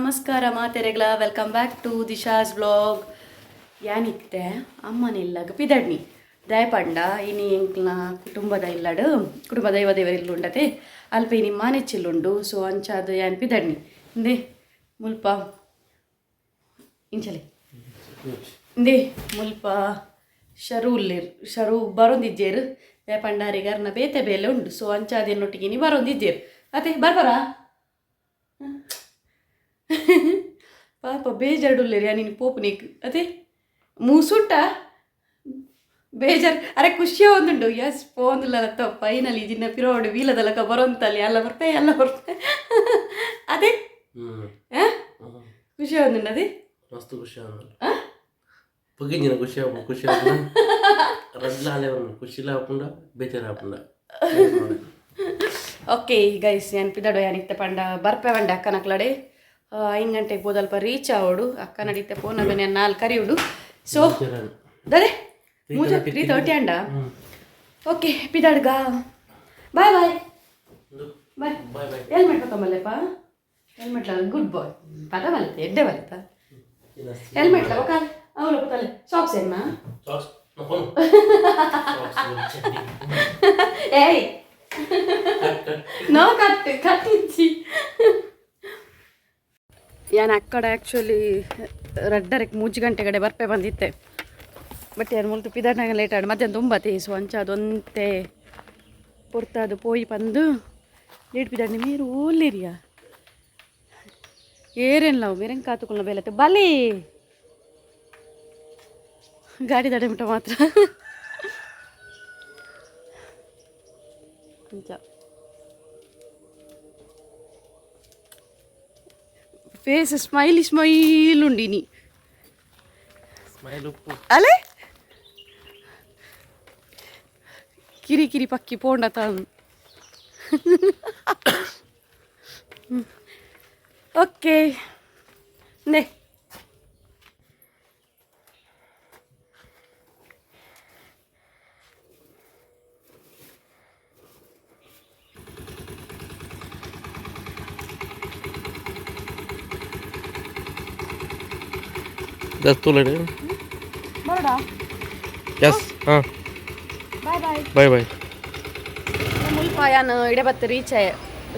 ನಮಸ್ಕಾರ ಮಾತೆರೆಗ್ಲ. Welcome back to Disha's vlog. ಯಾನಿತ್ತೆ ಅಮ್ಮನ ಇಲ್ಲಗ ಪಿದಡ್ನಿ ದಯಪಂಡ ಇನಿ ಎಂಕ್ಲ ಕುಟುಂಬದ ಇಲ್ಲಡು ಕುಟುಂಬ ದೈವ ದೇವರ ಇಲ್ಲುಂಡತೆ ಅಲ್ಪ ಇನಿ ಮಾನೆಚ್ಚಿಲ್ಲುಂಡು. ಸೊ ಅಂಚಾದ ಯಾನ್ ಪಿದಡ್ನಿ ಇಂದೆ ಮುಲ್ಪ ಇಂಚಲೆ ಇಂದೆ ಮುಲ್ಪ ಶರು ಉಲ್ಲೇರ್. ಶರು ಬರೊಂದಿಜ್ಜೇರು ದಯಪಂಡಾರಿಗಾರ್ನ ಬೇತೆ ಬೇಲೆ ಉಂಡು. ಸೊ ಅಂಚಾದ ಎನ್ನೊಟ್ಟಿಗೆ ಇನಿ ಬರೊಂದಿಜ್ಜೇರು ಅತೆ ಬರ್ಬರಾ. ಪಾಪ ಬೇಜಾರುಲ್ಲೇರಿ ನೀನು ಪೋಪುನೇಕ್ ಅದೇ ಮೂಸುಂಟ ಬೇಜಾರು. ಅರೆ ಖುಷಿಯ ಒಂದುಂಡು. ಎಸ್ ಪೋಂದುಲ್ಲತ್ತ ಫೈನಲಿ ಜಿನ್ನ ಪಿರೋಡು ವೀಲದಲಕ ಬರೋಂತಲ್ಲಿ ಅಲ್ಲ ಬರ್ಪೆ ಅಲ್ಲ ಬರ್ಪೆ ಅದೇ. ಖುಷಿ ಒಂದುಂಡು ಅದೇ. ಮಸ್ತ್ ಖುಷಿ ಆಗೋದು పొగించిన ಖುಷಿ ಖುಷಿ ರಡ್ಲಾಲೆ ಖುಷಿలా ಆಪುಂಡ ಬೇಜಾರು ಆಪುಂಡ. ಓಕೆ ಗೈಸ್, ನಾನು ಪಿದಡೋ ಯಾನಿತ್ತೆ ಪಂಡ ಬರ್ಪೆ ಪಂಡ ಅಕ್ಕನಕ್ಲಡೆ 5 ಗಂಟೆಗೆ ಪೋದಲ್ಪ ರೀಚ್ ಆವಡು. ಅಕ್ಕ ನಡೀತೆ ಫೋನ್ ನಾನು ನಾಲ್ ಕರಿಯುಡು. ಸೊ ದದೆ ಮೂಜ 3:30 ಅಂಡ. ಓಕೆ ಪಿದಾಡ್ಗ, bye bye bye. Bye bye. Helmet ತಗೊಂಬಲ್ಲಪ್ಪ. ಹೆಲ್ಮೆಟ್ ಗುಡ್ ಬಾಯ್ ಪದ ಬಲತ್ತೆ ಎಡ್ಡೆ ಬಲತ್ತ ಹೆಲ್ಮೆಟ್ ಲವ ಕಾಲ್ ಅವಳು ತಲೆ ಸಾಕ್ಸ್ ಏನ. ಸಾಕ್ಸ್ ಏಯ್ ನೋ ಕಟ್ ಕಟ್ಟಿಂಚಿ. ಯಾನ್ ಅಕ್ಕಡ ಆ್ಯಕ್ಚುಲಿ ರಡ್ಡರಕ್ಕೆ 3 ಗಂಟೆ ಕಡೆ ಬರ್ಪೆ ಬಂದಿತ್ತೆ. ಬಟ್ ಯಾರು ಮುಲ್ತು ಪಿದಾಡ್ನಾಗ ಲೇಟ್ ಆಡ್ ಮಧ್ಯಾಹ್ನ ತುಂಬತ್ತೆ. ಸೊ ಅಂಚ ಅದೊಂತೆ ಪೊರ್ತಾದು ಪೋಯಿ ಪಂದು ಲೇಟ್ ಪಿದಾಡ್ನಿ. ಮೇರು ಓಲ್ಲೇರಿಯಾ ಏರೇನು ಲಾವು ಮೇರೆಂಗ್ ಕಾತುಕೊಳ್ಳ ಬೇಲತ್ತೆ ಬಲಿ ಗಾಡಿ ತಡೆ ಮುಟ್ಟ ಮಾತ್ರ ಅಂಚ face smiley smile ఉండిని. ಸ್ಮೈಲ್ ಉಪ್ಪು. ಅಲೆ ಕಿರಿ ಕಿರಿ ಪಕ್ಕಿ ಪೋಂಡ ತಾನು. ಓಕೆ ನೇ. ದಸ್ತುಲಡೆ. ಬರೋಡಾ? ಎಸ್ ಹಾಂ. Bye bye. Bye bye. ಮುಲ್ಪ ಯಾನ್ ಇಡೆ ಬತ್ತ ರೀಚ್ ಆಯ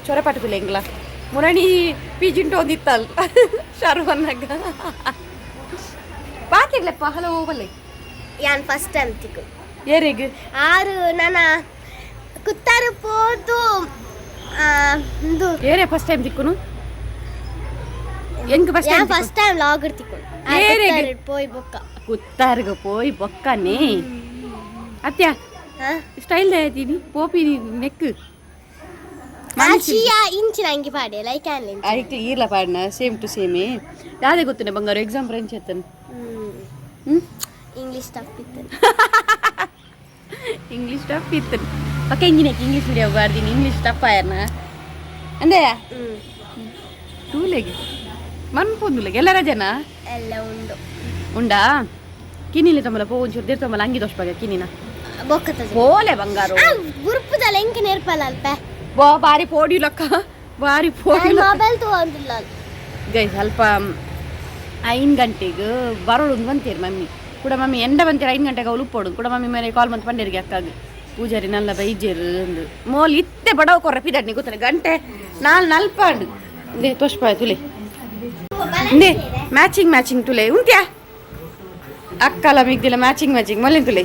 ಚೊರಪಾಟುಕುಲೆ ಎಂಗ್ಲ ಮುರಣಿ ಪೀಜಿಂಟು ಒಂದಿತ್ತಲ್ ಶಾರು ಬಂದಾಗ ಬಾತಿರ್ಲೆಪ್ಪ. ಹಲೋ ಬಲ್ಲೆ. ಯಾನ್ ಫಸ್ಟ್ ಟೈಮ್ ತಿಕ್ಕು. ಏರೆಗ್? ಆರು ನನ್ನ ಕುತ್ತಾರು ಪೋದು ಇಂದು. ಏರೇ ಫಸ್ಟ್ ಟೈಮ್ ತಿಕ್ಕುನು ಎಂಗ್ ಫಸ್ಟ್ ಯಾನ್ time? First time logger ತಿಕ್ಕು. ಏರೆಗ್? ಪೋಯ್ ಬೊಕ್ಕ. ಕುತ್ತಾರ್ಗ ಪೋಯ್ ಬೊಕ್ಕನೆ ಅತ್ಯ. ಹಾ? ಸ್ಟೈಲ್ ದಯತೀನಿ ಪೋಪಿ ನೆಕ್. ಆಚಿಯ ಇಂಚಿನ ಅಂಗಿ ಪಾಡೆ ಲೈಕ್ ಆನ್. ಐಕ್ ಈರ್ಲ ಪಾಡ್ನ ಸೇಮ್ ಟು ಸೇಮೇ ಯಾವ್ದೇ ಗೊತ್ತೇನೆ ಬಂಗಾರ ಎಕ್ಸಾಮ್ ಫ್ರೆಂಚ್ ಎತ್ತನು. ಹ್ಮ್. ಇಂಗ್ಲಿಷ್ ಟಫ್ ಇತ್ತು. ಇಂಗ್ಲೀಷ್ ಟಫ್ ಇತ್ತು. ಪಕ್ಕ ಇಂಜಿನಿಯರ್ ಇಂಗ್ಲೀಷ್ ಮೀಡಿಯಂ ಬಾರ್ದಿನಿ ಇಂಗ್ಲೀಷ್ ಟಫ್ ಆಯರ್ನ ಅಂದೆಯ. ಟೂಲೆಗೆ ಮನ್ಪೊಂದುಲೆಗೆ ಎಲ್ಲ ರಜನಾ? ಎಲ್ಲ ಉಂಡು. ಉಂಡಾ ಕಿನ್ನಿಲೆ ತೊಂಬಲ ಪೋ ಒಂಚೂರು ದೇರ್ ತೊಂಬಲ ಅಂಗಿ ದೋಷ್ ಕಿನ್ನಿನ. ಬೊಕ್ಕತ. ಪೋಲೆ ಬಂಗಾರು. ಗುರುಪುದಲ್ಲ ಎಂಕ ನೇರ್ಪಲ್ಲ ಅಲ್ಪ. ಬಾ ಬಾರಿ ಪೋಡಿ ಲಕ್ಕ ಬಾರಿ ಪೋಡಿ. ಮೊಬೈಲ್ ತಗೊಂಡಿಲ್ಲ. ಗೈ ಸ್ವಲ್ಪ 5 ಗಂಟೆಗೆ ಬರೋಡು ಬಂತೀರಿ ಮಮ್ಮಿ ಕೂಡ. ಮಮ್ಮಿ ಎಂಡ ಬಂತೀರ 5 ಗಂಟೆಗೆ ಅವಳು ಉಪ್ಪೋಡು ಕೂಡ. ಮಮ್ಮಿ ಮೇಲೆ ಕಾಲ್ ಮಂತ್ ಪಂಡೇರಿಗೆ ಅಕ್ಕಾಗ ಪೂಜಾರಿ ನಲ್ಲ ಬೈಜೇರು ಅಂದು ಮೋಲ್ ಇತ್ತೆ ಬಡವ ಕೊರ್ರ ಪಿದಡ್ನಿ ಗೊತ್ತನೆ ಗಂಟೆ ನಾಲ್ ನಲ್ಪಾಂಡು ಇಂದೆ ತೋಷ್ಪಾಯ ತುಲೆ ಇಂದೆ ಮ್ಯಾಚಿಂಗ್ ಮ್ಯಾಚಿಂಗ್ ತುಲೆ ಉಂತ್ಯಾ ಅಕ್ಕಲ ಮಿಗ್ದಿಲ್ಲ ಮ್ಯಾಚಿಂಗ್ ಮ್ಯಾಚಿಂಗ್ ಮೊಲ್ಲೆ ತುಲೆ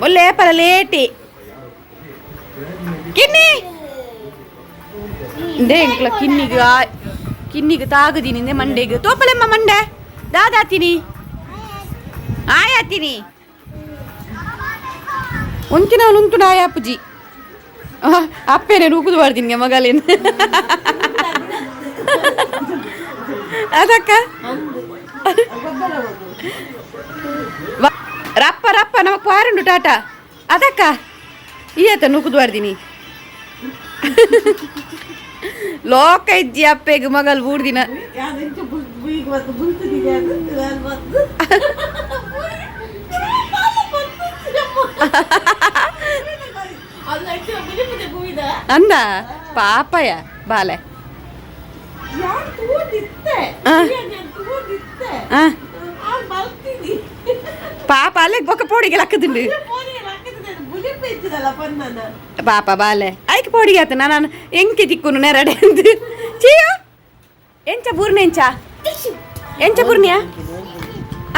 ಮೊಲ್ಲೆ ಏಪಲ ಲೇಟಿ ಕಿನ್ನಿ ಇಂದೇ ಎಂಕ್ಲ ಕಿನ್ನಿಗ್ ಕಿನ್ನಿಗ್ ತಾಗುದೀನಿ ಇಂದೆ ಮಂಡೆಗ್ ತೋಪಲೆಮ್ಮ ಮಂಡೆ ದಾದಾತೀನಿ ಆಯಾತೀನಿ ಉಂತಿನ ಉಂಟು ಆಯಾಪುಜಿ ಅಪ್ಪೇನೆ ನೂಕುದು ಬಾರ್ದಿನ್ಗೆ ಮಗಲೇನು ಅದಕ್ಕ ರಪ್ಪ ರಪ್ಪ ನಮಕ್ ಪಾರುಂಡು ಟಾಟಾ ಅದಕ್ಕ ಈಯತ ನೂಕುದು ಬಾರ್ದಿನಿ ಲೋಕ ಇಜ್ಜಿ ಅಪ್ಪೆಗ್ ಮಗಲ್ ಬೂಡ್ದಿನ. ಅಂದ ಪಾಪಯ ಬಾಲೆ. ಪಾಪ ಅಲ್ಲೇ ಬೊಕ್ಕ ಪೋಡಿಗೆ ಲಕ್ಕದುಂಡು. ಪಾಪ ಬಾಲೆ ಐಕ್ ಪೋಡಿಗೆ ಆತ. ನಾನು ಎಂಕೆ ತಿಕ್ಕುನು ನೆರಡೆ ಅಂದು. ಚೀಯೋ, ಎಂಚ ಬೂರ್ನೆ? ಎಂಚ ಎಂಚ ಬೂರ್ನಿಯಾ?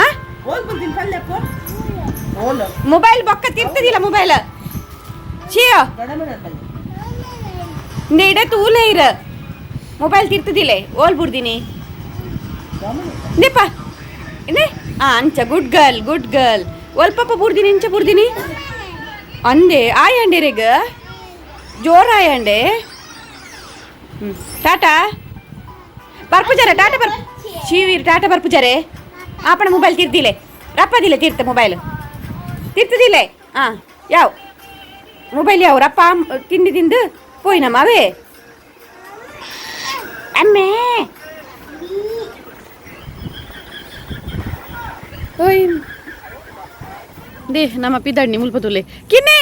ಆ ಮೊಬೈಲ್ ಬೊಕ್ಕ ತಿರ್ತದಿಲ್ಲ ಮೊಬೈಲ್. ಚೀಯೋ, ನೇಡೆ ತೂಲೆ ಇರ, ಮೊಬೈಲ್ ತಿರ್ತದಿಲ್ಲ. ಓಲ್ ಬುಡ್ದಿನಿ ನೇಪ ನೇ. ಆ ಅಂಚ, ಗುಡ್ ಗರ್ಲ್, ಗುಡ್ ಗರ್ಲ್. ಒಲ್ಪಪ್ಪ ಬುಡ್ದಿನಿ, ಎಂಚ ಬುಡ್ದಿನಿ ಅಂದೆ. ಆಯಂಡೆ ರೇಗ ಜೋರ್ ಆಯಂಡೆ. ಹ್ಞೂ, ಟಾಟಾ ಬರ್ಪುಜಾರೆ, ಟಾಟಾ ಬರ್ ಶೀವೀರ್, ಟಾಟಾ ಬರ್ಪುಜಾರೆ. ಆಪಣ ಮೊಬೈಲ್ ತೀರ್ದಿಲೆ, ರಪ್ಪದಿಲ್ಲ ತೀರ್ತ, ಮೊಬೈಲ್ ತೀರ್ತದಿಲ್ಲ. ಹಾಂ, ಯಾವ ಮೊಬೈಲ್ ಯಾವ ರಪ್ಪ? ತಿಂಡಿ ತಿಂದು ಪೋಯ್ ನಮ್ಮ ಅವೇ ಅಮ್ಮೆ. ಓಯ್ they, ನಮ್ಮ ಪಿದಣ್ಣಿ ಮುಲ್ಪ ತುಲೆ. ಕಿನ್ನಿ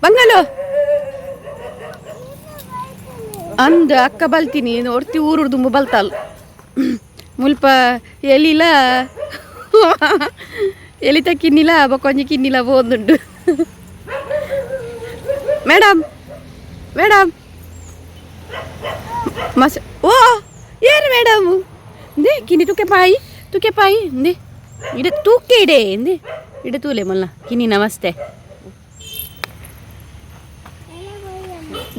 ಬಂಗಲು ಅಂದ ಅಕ್ಕ ಬಲ್ತೀನಿ ಒರ್ತಿ ಊರು ದುಂಬು ಬಲ್ತಾಲ್. ಮುಲ್ಪ ಎಲಿಲ ಎಲಿತ ಕಿನ್ನಿಲ ಬೊಕೊಂಜಿ ಕಿನ್ನಿಲ ಪೋಂದುಂಡು. ಮೇಡಮ್, ಮೇಡಮ್, ಮಸ್ ಓ ಏನು ಮೇಡಮ್? ದೆ ಕಿನ್ನಿ ತುಕೆ ಪಾಯಿ, ತುಕೆ ಪಾಯಿ ಇಂದೆ ಇಡೆ ತೂಕೆ ಇಡೆ ಇಂದೆ ಇಡೆ ತೂಲೆ ಮಲ್ಲ. ಕಿನ್ನಿ ನಮಸ್ತೆ.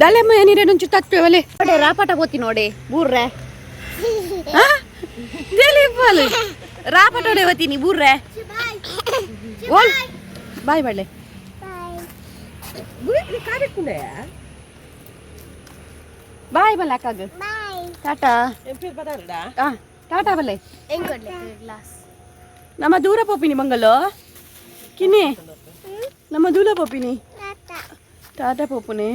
ದಾಲೆಮ್ಮ ಏನಿರೆ ಒಂಚೂರು ತಟ್ಟೆ ಒಲೆ ರಾಪಾಟ ಪೋತಿ ನೋಡಿ ಬೂರ್ರೆ ದೇಲಿ ರಾಪಾಟೋಡೆ ಹೋತೀನಿ ಬೂರ್ರೆ. ಓಲ್ ಬಾಯ್ ಬಳ್ಳೆ. ಬಾಯ್ ಬಲ್ಲ ಅಕ್ಕಾಗ. ಟಾಟಾ, ಟಾಟಾ ಬಲ್ಲೆ. ಗ್ಲಾಸ್. ನಮ್ಮ ದೂರ ಪೋಪಿನಿ ಮಂಗಲು. ಕಿನ್ನಿ, ನಮ್ಮ ದೂರ ಪೋಪಿನಿ. ಟಾಟಾ ಪೋಪುನೆ.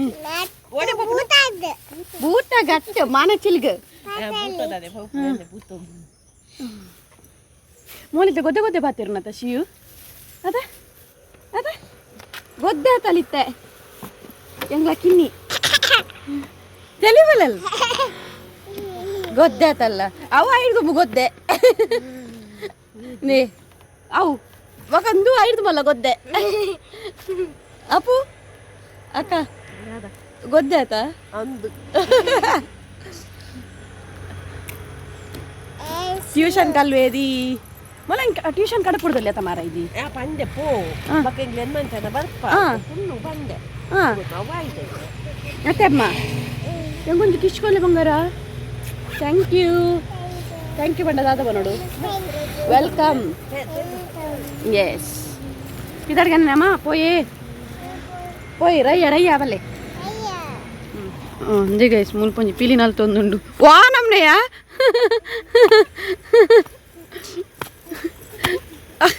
ಭೂತ ಗಟ್ಟ ಮಾನ ಚಿಲ್ಗ ಮೋಲಿತ ಗೊದ್ದೆ ಗೊದ್ದೆ ಬಾತಿರ್ನತ ಶಿಯು ಅದ ಅದ ಗೊದ್ದೆ ತಲಿತ್ತೆ ಎಂಗ್ಲ ಕಿನ್ನಿ తెలిವಲ್ಲ ಗೊದ್ದೆ ಆತಲ್ಲ. ಅವು ಐದು ಗೊದ್ದೆ ನೇ ಅವು ಒకంದು ಐದು ಮಲ್ಲ ಗೊದ್ದೆ. ಅಪ್ಪು ಅಕ್ಕ ಗೊದ್ದೆ ಆತ. ಅಂದು ಟ್ಯೂಷನ್ ಕಲ್ವೇದಿ ಮೊಲ, ಟ್ಯೂಷನ್ ಕಡಪುಡ್ದಲ್ಲಿ ಆತ ಮಾರ ಇದಿ. ಪಂಡೆ ಪೋ ಬಕ್ಕ ಇಂಗ್ಲೆಂಡ್ ಮಂಚನ ಬರ್ಪ. ಫುಲ್ಲು ಪಂಡೆ. ಹಾಂ, ಮತ್ತೆ ಅಮ್ಮ ಎಂಗೊಂಜಿ ಕಿಶ್ಕೊಲೆ ಬಂಗಾರ. Thank you, thank you ಬಂಡ ದಾದ ನೋಡು. Welcome. S ಇದರ್ಗನ್ನಮ್ಮ ಪೋಯೆ ಪೋಯ್ ರಯ್ಯ ರಯ್ಯ ಬಲ್ಲೆ. ಒಂದೇ ಗೈಸ್, ಮುಲ್ಪೊಂಜಿ ಪಿಲಿನಲ್ಲಿ ತೊಂದುಂಡು. ವಾ ನಮ್ನೆಯ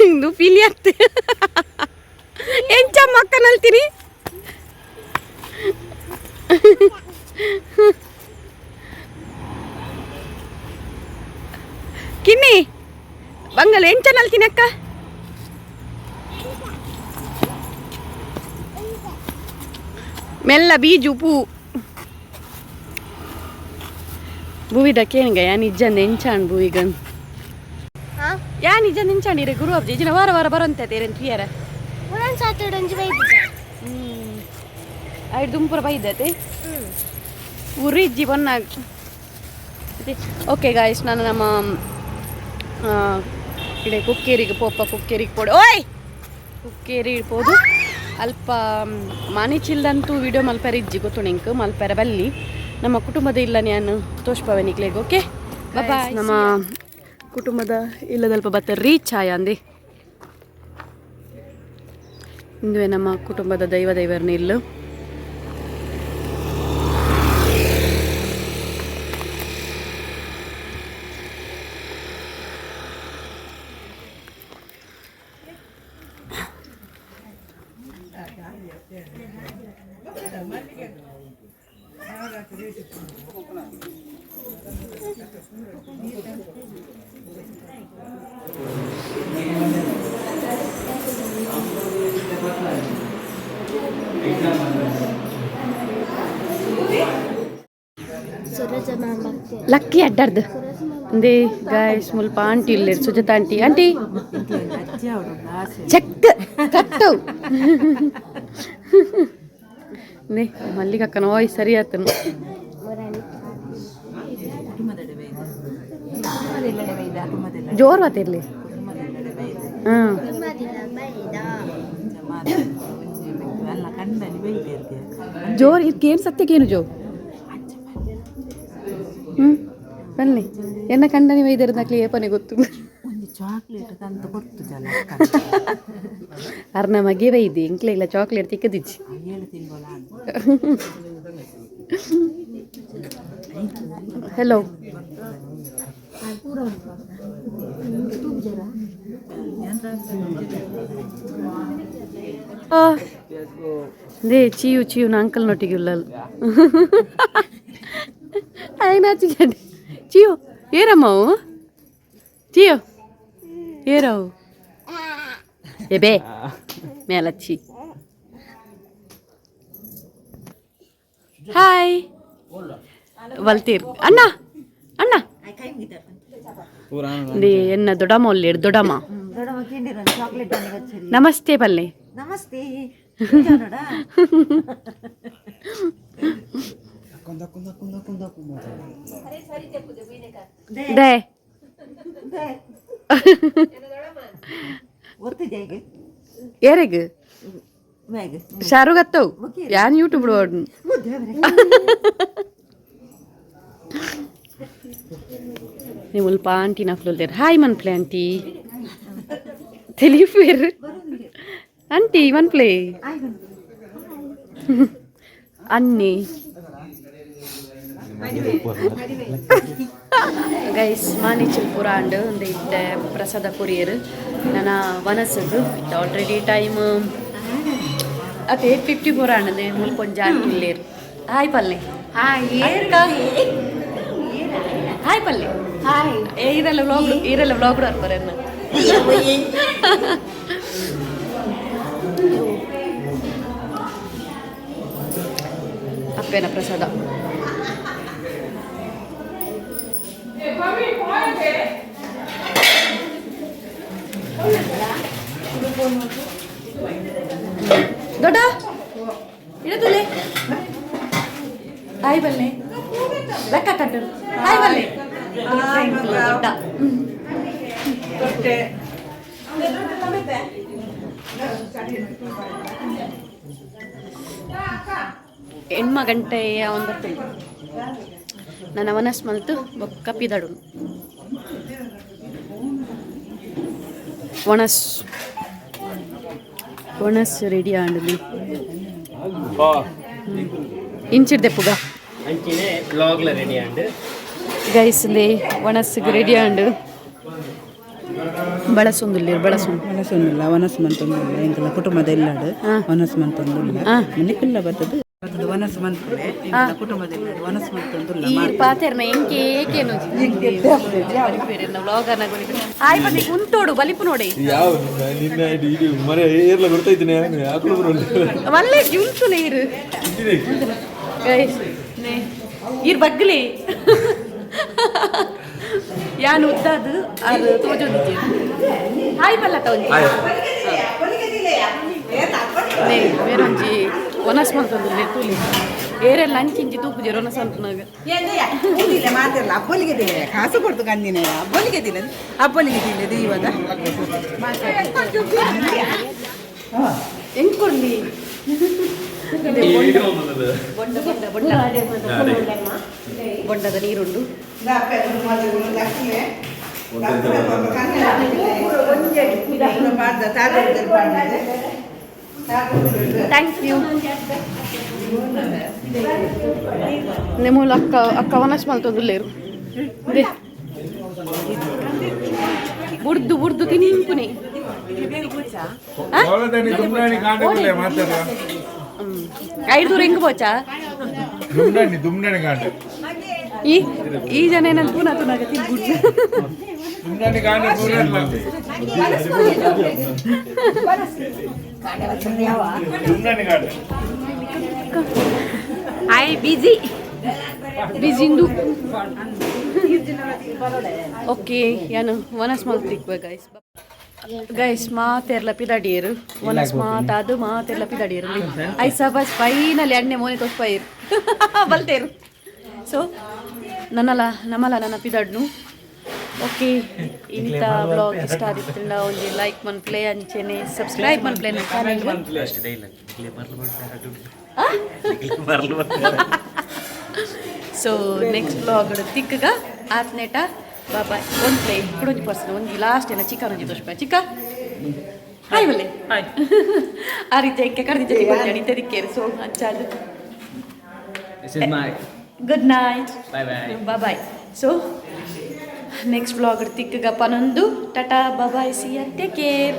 ಇಂದು ಪಿಲಿ ಆಗ್ತೆ. ಎಂಚ ಮಕ್ಕ ನಲ್ತೀನಿ. ಕಿನ್ನಿ ಬಂಗಲ್ ಎಂಚ ನಲ್ತೀನಿ ಅಕ್ಕ. ಮೆಲ್ಲ ಬೀಜು ಪೂ ಭೂವಿದ ಕೇಂಗ ಯಾ ನಿಜ ನೆಂಚಾಣ್ ಭೂವಿಗನ್ ಯಾ ನಿಜ ನೆಂಚಾಣ್ ಇರೆ ಗುರು ಅಬ್ಜಿ ಇಜಿನ ವಾರ ವಾರ ಬರಂತೆ ತೇರೆನ್ ತುಯರ. ಒಂದೊಂದು ಸಾಟರ್ಡೆ ಒಂಜಿ ಬೈದಿದ್ದ. ಐದು ದುಂಪುರ ಬೈದತೆ ಉರಿ ಇಜ್ಜಿ ಬೊನ್ನಾಗ. ಓಕೆ ಗಾಯ್ಸ್, ನಾನು ನಮ್ಮ ಇಡೆ ಕುಕ್ಕೇರಿಗೆ ಪೋಪ. ಕುಕ್ಕೇರಿಗೆ ಪೋಡು. ಓಯ್ ಕುಕ್ಕೇರಿ ಇಡ್ಬೋದು. ಅಲ್ಪ ಮಾನಿಚಿಲ್ದಂತೂ ವಿಡಿಯೋ ಮಲ್ಪೆರ ಇಜ್ಜಿ ಗೊತ್ತು ನಿಂಕ್ ಮಲ್ಪೆರ ಬಲ್ಲಿ. ನಮ್ಮ ಕುಟುಂಬದ ಇಲ್ಲ ನಾನು ತೋಷ್ಪವೆ ನಿಕ್ಲೆಗ್. Okay bye. ನಮ್ಮ ಕುಟುಂಬದ ಇಲ್ಲದಲ್ಪ ಬತ್ತ ರೀಚ್ ಆಯ ಅಂದೆ. ಇಂದುವೆ ನಮ್ಮ ಕುಟುಂಬದ ದೈವ ದೈವರ್ನ ಇಲ್ಲು. ಸುರಜ. ಲಕ್ಕಿ ಅಡ್ಡಾರ್ದು ಅಂದೇ ಗಾಯ್ಸ್ ಮುಲ್ಪ ಆಂಟಿ ಇಲ್ಲೇರು ಸುಜಾತ ಆಂಟಿ ಆಂಟಿ ಚೆಕ್ ಕಟ್ಟವು ನೇ ಮಲ್ಲಿಗಕ್ಕನ ಓಯ್ ಸರಿ ಆತನು. ಜೋರು ಆತಿರ್ಲಿ. ಹಾಂ, ಜೋರು ಇದಕ್ಕೇನು ಸತ್ಯಕ್ಕೇನು ಜೋ. ಹ್ಞೂ ಬನ್ನಿ ಎನ್ನ ಕಂಡನಿ ವೈದ್ಯರು ನಕ್ಲಿ ಏಪನೆ ಗೊತ್ತು. ಚಾಕ್ಲೇಟ್ ತಂದು ಕೊಡ್ತು ಜನ. ಅರ್ನ ಮಗೆ ವೈದ್ಯ ಇಂಕ್ಲೆ ಇಲ್ಲ ಚಾಕ್ಲೇಟ್ ತಿಕ್ಕದಿಚ್ಚಿ. 7 ತಿಂಗಳ. ಹಲೋ they ಚೀಯು ಚೀಯು ನಾ ಅಂಕಲ್ ನೊಟ್ಟಿಗೆ ಉಲ್ಲಲ್ ಆಯ್ನಾಚಿ ಚೀಯು ಏರಮ್ಮ ಅವು ಚೀಯು ಏರವು ಏ ಬೇ ಮೇಲಚ್ಚಿ. ಹಾಯ್ ವಲ್ತೀರ್ ಅಣ್ಣ ಅಣ್ಣ they ಎನ್ನ ದೊಡಮ್ಮ ಒಲ್ಲೇರು ದೊಡಮ್ಮ. ನಮಸ್ತೆ ಪಲ್ಲೆ. ನಮಸ್ತೆ. They ಏರೆಗ್ ಶಾರುಗ್ ಅತ್ತವು ಯಾನ್ ಯೂಟ್ಯೂಬ್ ನೀವು ಮುಲ್ಪ ಆಂಟಿ ನಕ್ಲುಲ್ಲೇರು. ಹಾಯ್ ಮನ್ಪ್ಲೆ ಆಂಟಿ తెలియపోయారు ಆಂಟಿ ಮನ್ಪ್ಲೆ ಅನ್ನಿ. ಗೈಸ್ ಮಾನಿಚಲ್ ಪೂರ ಅಂಡ್ ಒಂದು ಇತ್ತೆ ಪ್ರಸಾದ ಕೊರಿಯರ್ ನನ್ನ ವನಸಗು ಇತ್ತೆ ಆಲ್ರೆಡಿ ಟೈಮ್ ಅತ್ತೆ 8:54 ಆಂಡ್. ಮುಲ್ಪ ಒಂಜಿ ಆಂಟಿ ಉಲ್ಲೇರ್. ಹಾಯ್ ಪಲ್ಲೆ. ಹಾಯ್ ಹಾಯ್ ಪಲ್ಲೆ ಹಾಯ್. ಏ ಇದೆಲ್ಲ ವ್ಲಾಗ್ ಈರೆಲ್ಲ ವ್ಲಾಗ್ ಬರ್ಬರನ್ನ. ಅಪ್ಪೇನ ಪ್ರಸಾದ. ದೊಡ್ಡ ಇಡತುಲೆ. ಹಾಯ್ ಬಲ್ಲೆ ಲೆಕ್ಕ ಕಟ್ಟು. ಹಾಯ್ ಬಲ್ಲೆ ದೊಡ್ಡ. ಎಣ್ಮ ಗಂಟೆ ಅವನು ಬರ್ತೇನೆ ನನ್ನ ವನಸ್ ಮಲ್ತು ಬೊಕ್ಕ ಪಿದಡು ಒಣಸ್ ಒಣಸ್ ರೆಡಿ ಆಂಡಲಿ ಇಂಚಿಡ್ದೆ ಪುಗ. ಅಂಚಿನೆ ಬ್ಲಾಗ್ಲ ರೆಡಿ ಆಂಡ್. ಗೈಸ್ ಇಂದೆ ಒಣಸ್ಗೆ ರೆಡಿ ಆಂಡ್ ಬಳಸೊಂದುಲ್ಲೇರು ಬಳಸೊಂದು. ವನಸುಂದಿಲ್ಲ ವನಸ್ ಮಂತೊಂದುಲ್ಲ ಎಂಕಲ ಕುಟುಂಬದ ಇಲ್ಲಾಡು ವನಸ್ ಮಂತೊಂದುಲ್ಲ ಮನೆ ಬರ್ತದೆ ಬರ್ತದೆ ವನಸ್ ಮನ್ಪುಲೆ ಎಂಕಲ ಕುಟುಂಬದ ಇಲ್ಲಾಡು ವನಸ್ ಮಂತೊಂದುಲ್ಲ. ಈ ಪಾತೆರ್ನ ಎಂಕೆ ಏಕೇನು ವ್ಲಾಗ್ ಹಾಯ್ ಬನ್ನಿ ಉಂಟೋಡು ಬಲಿಪು ನೋಡಿ. ಯಾವ ನಿನ್ನ ಇಡೀ ಮನೆ ಏರ್ಲ ಬರ್ತಾ ಇದ್ದೀನಿ ಹಾಕೊಂಡು ಬರೋಲ್ಲ. ಮಲ್ಲೆ ಜುಂತು ನೀರು ಗೈಸ್ ನೇ ಈರ್ ಬಗ್ಲಿ ಯಾನು ಉದ್ದಾದು ಅದು ತೋಜೊಂದಿಜ್ಜಿ. ಹಾಯ್ ಬಲ್ಲ ತಗೊಂಜಿ ನೇ ಬೇರೊಂಜಿ ಒನಸ್ ಮಂತೊಂದುಲ್ಲೆ ತೂಲಿ ಏರೆಲ್ಲ ಅಂಚಿಂಚಿ ತೂಪುಜೆರ್ ಒನಸ್ ಅನ್ಪುನಾಗ. ಮಾತಿರಲ್ಲ ಅಬ್ಬಲಿಗೆ ದಿಲ್ಲ ಕಾಸು ಕೊಡ್ತು ಕಂದಿನ ಅಬ್ಬಲಿಗೆ ದಿಲ್ಲ ಅಬ್ಬಲಿಗೆ ದಿಲ್ಲದು ಇವಾಗ. ಹೆಂಗ್ ಕೊಡ್ಲಿ ಬೊಂಡ ಬೊಂಡ ಬೊಂಡ ಬೊಂಡದ ನೀರುಂಡು. Thank you. ನಿಮ್ಮೂಲ ಅಕ್ಕ ಅಕ್ಕ ವನಸ್ ಮಲ್ತೊಂದುಲ್ಲೇರು they ಬುಡ್ದು ಬುಡ್ದು ತಿನಿಂಪುನಿ. ಐದು ದೂರ ಹೆಂಗ್ ಬೋಚಾ. ಈ ಈ ಜನ ಏನಂತ ಪುನಃ ತುನಾಗ ತಿನ್ಬಿಡ್ದು. I busy. ಬಿಜಿಂದು. ಓಕೆ, ಯಾನು ವನಸ್ ಮಲ್ತಿಕ್ವೆ ಗೈಸ್. ಗೈಸ್, ಮಾತೆರ್ಲ ಪಿದಡಿಯರು. ವನಸ್ ಮಾತಾದು ಮಾತೆರ್ಲ ಪಿದಡಿಯರು. ಐಸ ಬಸ್ ಫೈನಲಿ ಅಣ್ಣೆ ಮೋನೆ ತೋಸ್ಪೈರು ಬಲ್ತೇರು. ಸೊ ನನ್ನಲ ನಮ್ಮಲ ನನ್ನ ಪಿದಡ್ನು. ಓಕೆ, ಇಂಥ ಬ್ಲಾಗ್ ಇಷ್ಟ ಆದಿತ್ತಂಡ ಒಂಜಿ ಲೈಕ್ ಮನ್ಪ್ಲೆ, ಅಂಚೆನೆ ಸಬ್ಸ್ಕ್ರೈಬ್ ಮನ್ಪ್ಲೆ ನನ್ನ ಚಾನೆಲ್. ಸೊ ನೆಕ್ಸ್ಟ್ ಬ್ಲಾಗ್ ತಿಕ್ಕಗ ಆತ್ನೇಟ ಬಾಬಾಯ್. ಒಂದು ಪ್ಲೇ ಕುಡೊಂಜಿ ಪರ್ಸನ್ ಒಂಜಿ ಲಾಸ್ಟ್ ಏನ ಚಿಕನ್ ಒಂಜಿ ದೋಷ ಚಿಕ್ಕ ಹಾಯ್ ಬಲ್ಲೆ. ಆ ರೀತಿ ಎಂಕೆ ಕಡ್ದಿ ಜೊತೆ ದಿಕ್ಕೇರು. ಸೊ ಅಂಚಾದು. This is my good night. Bye bye. Bye. So next blog ತಿಕ್ಕಗ ಪನೊಂದು. Tata, bye, see, take care.